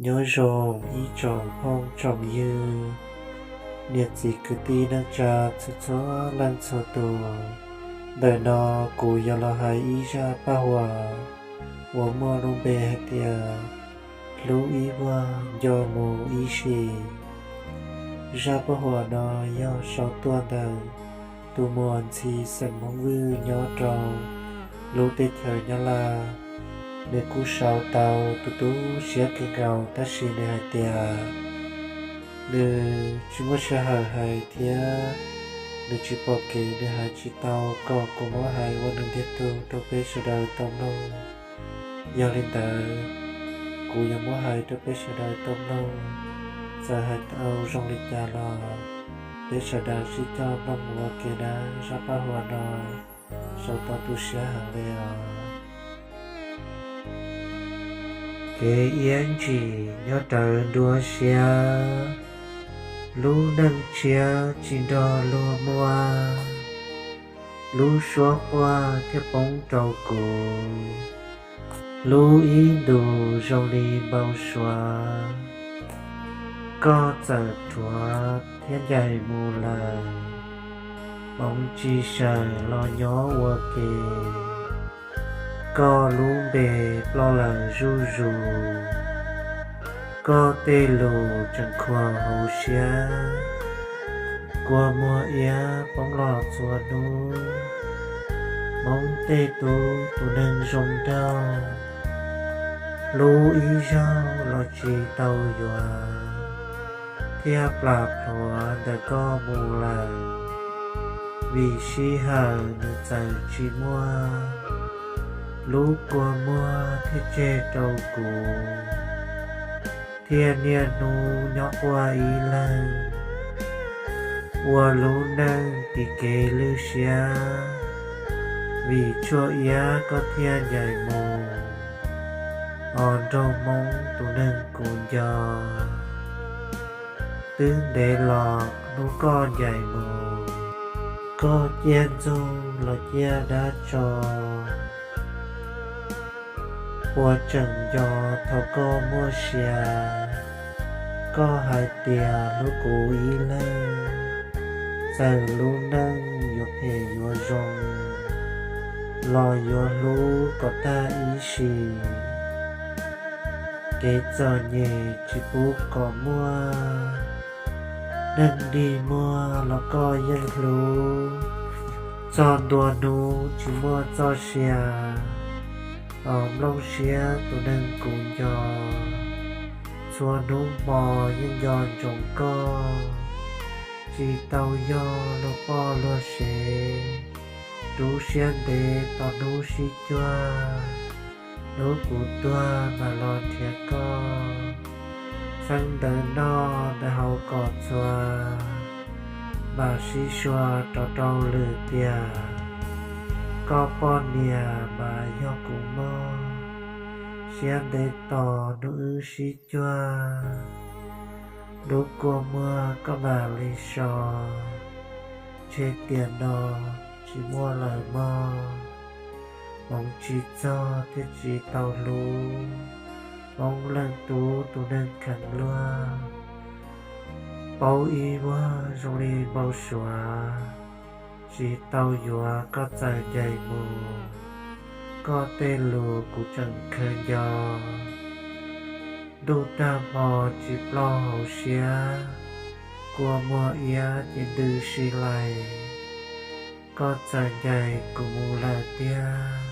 Nyob zoo ib tsoom phooj tsoom ywg, niam txiv kwv tij neej tsa txhua txhua leej txhua tus. Ntawm no kuv yuav los hais ib zaj paj huam uas muaj lub npe hais tias hlub ib vuag nco mus ib sim. Zaj paj huam no yog sau tuaj ntawm tus muam ntxhi xeem Hmoob Vwj nyob rau lub teb chaws Nyab Laj. Nws kuj sau tau tu tu siab kawg nkaus tab sis nws hais tias nws tsis muaj sij hawm hais thiab nws tsis pom kev, nws hais tsis tau kom kuv muab hais ua nws ntiag tug rau peb sawv daws tau mloog. Yog li ntawd, kuv yuav muab hais rau peb sawv daws tau mloog. Txawm hais tau zoo li cas los peb sawv daws sib coj mloog ua ke na. Zaj paj huam no sau tau tu siab heev li os. Kev iab ntsim nyob rawv nruab siab, lub neej tshiab tsis nrog luag muaj, lub suab quaj thiaj poob rau kuv, lub ib ntus zoo li npau suav, koj txawm rhuav thiab ncaim mus lawm, hmoov tsis sawm los nyob ua ke, koj lub npe ploj lawm zuj zus, koj tej lus tseem khuam hauv siab, kua muag iab poob los txhua hnub, Hmoob tej tub tus neeg zoo nraug, hlub ib zaug los tsis tau yuav, thiaj plam plhuav ntawm koj mus lawm, vim sij hawm nws txawm tsis muaj, lub kua muag thiaj tseg rau kuv, thiaj niaj hnub nyob quaj ib leeg, ua lub neej tiv kev lwj siab, vim tshuaj iab koj thiaj ncaim mus, os nraug Hmoob tus neeg kuv nco, twb ntev los hnub koj ncaim mus, koj ciaj ntxug los ciaj dab tso, puas tseem nco thaum koj muaj sia, koj hais tias hlub kuv ib leeg, txawm lub neej yuav phem yuav zoo, los yuav hlub kom tag ib sim, kev txom nyem tsis pub kom muaj, neeg dig muag los koj yeej hlub, txog ntua hnub tsis muaj txoj sia, tos nplooj siab tus neeg kuv nco, txhua hnub hmo yeej nco ntsoov koj, tsis tau yog luag poj luag sev, rub siab ntev tos hnub sib cuag, hnub kuv tuag mam los nrhiav koj, txheeb ntawv noj ntawv haus kom txhua, mam sib sua rov rau lwm tiam, koj poj niam mas yog kuv mog, siab ntev tos hnub wb sib cuag, lub kua muag koj mam li so, ntshe tiam no tsis muaj lawm mog, hmoov tsis txog thiaj tsis tau hlub, Hmoob leej tub tus neeg kheev luag, paub ib vuag zoo li npau suav, tsis tau yuav koj txawm ncaim mus, koj tej lus kuv tseem khaws nco, ntuj tag hmo tsis ploj hauv siab, kua muag iab ces ntws si lais, koj txawm ncaim kuv mus lawm tiag,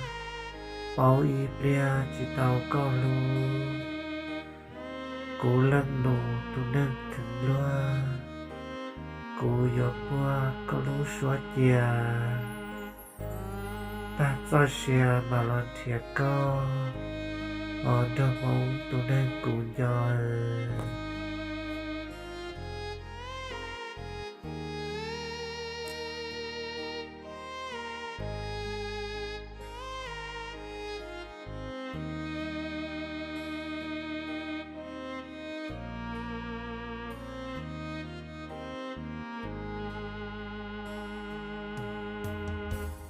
paub ib pliag tsis tau koj hlub, kuv leej nus tus neeg kheev luag, kuv yuav puag koj lub suab cia, tag txoj sia mam los nrhiav koj, os nraug Hmoob tus neeg kuv nco.